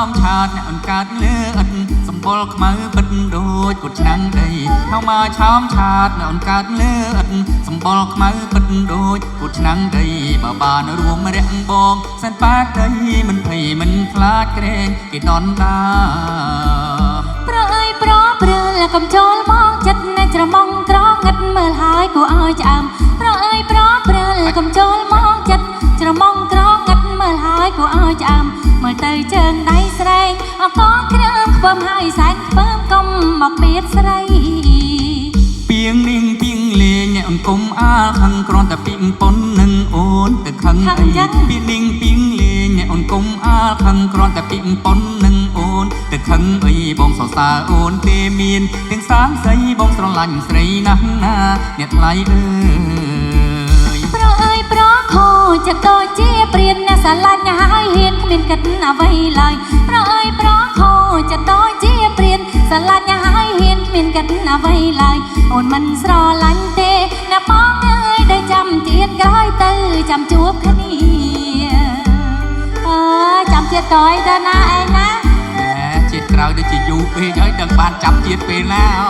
មឆាតអ្នកអង្កើតលើឥតសម្បុរខ្មៅពិតដូចគុតឆ្នាំងដីឆោមមកឆោមឆាតអ្នកអង្កើតលើឥតសម្បុរខ្មៅពិតដូចគុតឆ្នាំងដីបើបានរួមរាក់បងសែនបាតីមិនភ័យមិនខ្លាចក្រែងគេដនដាម ប្រអើយប្រព្រើលកំចូលមកចិត្តណែច្រមុំក្រងឹតមើលហើយគួរឲ្យឆ្អើមប្រអើយប្រព្រើលកំចូលមកចិត្តច្រមុំក្រងឹតមើលហើយគួរឲ្យឆ្អើមមើលទៅជើងដៃស្រែងអកក្រើមខ្ពើមហើយសែនខ្ពើមកុំមកបៀតស្រី ពីងនាងពីងលេងអ្នកអង្គុំអាលខឹងគ្រាន់តែពីងប៉ុននឹងអូនទៅខឹងអីពីនាងពីងលេងអ្នកអង្គុំអាលខឹងគ្រាន់តែពីងប៉ុននឹងអូនទៅខឹងអីបងសរសើរអូនទេមានទាំងសាងស្រីបងស្រឡាញ់ស្រីណាស់ណាអ្នកថ្លៃអើយ ប្រអើយប្រខោចិត្តដូចជាព្រានអ្នកស្រឡាញ់ហើយហ៊ានគ្មានគិតអ្វីឡើយប្រអើយប្រខោចិត្តដូចជាព្រានស្រឡាញ់ហើយហ៊ានគ្មានគិតអ្វីឡើយអូនមិនស្រឡាញ់ទេណាបងអើយដែលចាំជាតិក្រោយទៅចាំជួបគ្នាអើយចាំជាតិក្រោយទៅណាឯងណា ណែជាតិក្រោយដូចជាយូរពេកហើយដឹងបានចាប់ជាតិពេលណាហ៎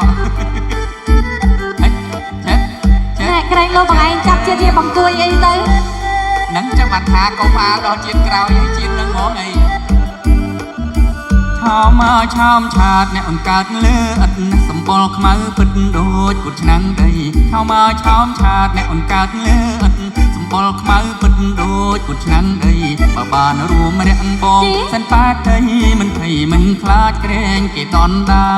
ហេចេះចេះ ណែក្រែងលោកបងឯងចាប់ជាតិជាបង្គួយអីទៅ ហ្នឹងចឹងបានថាកុំអាលដល់ជាតិក្រោយឲ្យជាតិហ្នឹងហ្មងអីឆោមមកឆោមឆាតអ្នកអង្កើតលើឥតសម្បុរខ្មៅពិតដូចគុតឆ្នាំងដីឆោមមកឆោមឆាតអ្នកអង្កើតលើឥតសម្បុរខ្មៅពិតដូចគុតឆ្នាំងដីបើបានរួមរាក់បងសែនបាតីមិនភ័យមិនខ្លាចក្រែងគេដនដា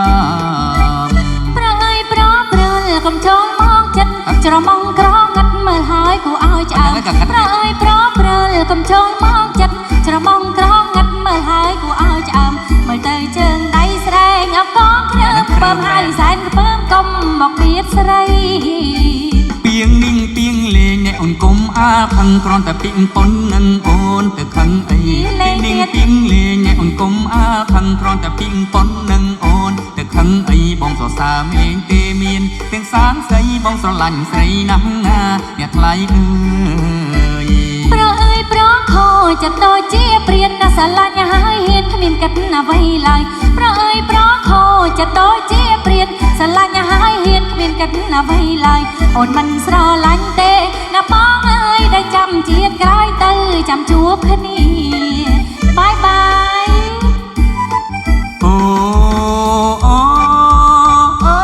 ម ប្រអើយប្រព្រើលកំចូលមកចិត្តច្រមុំក្រងឹតមើលហើយគួរឲ្យឆ្អើមប្រអើយប្រព្រើលកំចូលមកចិត្តច្រមុំក្រងឹតមើលហើយគួរឲ្យឆ្អើមមើលទៅជើងដៃស្រែងអកក្រើមពើមហើយសែនខ្ពើមកុំមកបៀតស្រី ពីងនាងពីងលេងអ្នកអូនគុំអាលខឹងគ្រាន់តែពីងប៉ុននឹងអូនទៅខឹងអីពីងនាងពីងលេងអ្នកអូនគុំអាលខឹងគ្រាន់តែពីងប៉ុននឹងអូនទៅខឹងអីបងសរសើរមេងទេមានទាំងសាងស្រីបងស្រឡាញ់ស្រីណាស់ណាអ្នកថ្លៃអើយ ប្រអើយប្រខោចិត្តដូចជាព្រានណាស្រឡាញ់ហើយហ៊ានគ្មានគិតអ្វីឡើយប្រអើយប្រខោចិត្តដូចជាព្រានស្រឡាញ់ហើយហ៊ានគ្មានគិតអ្វីឡើយអូនមិនស្រឡាញ់ទេណាបងអើយដែលចាំជាតិក្រោយទៅចាំជួបគ្នាបាយបាយ អូអូអូ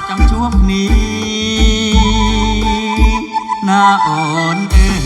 ចាំជួបគ្នាណាអូនអើ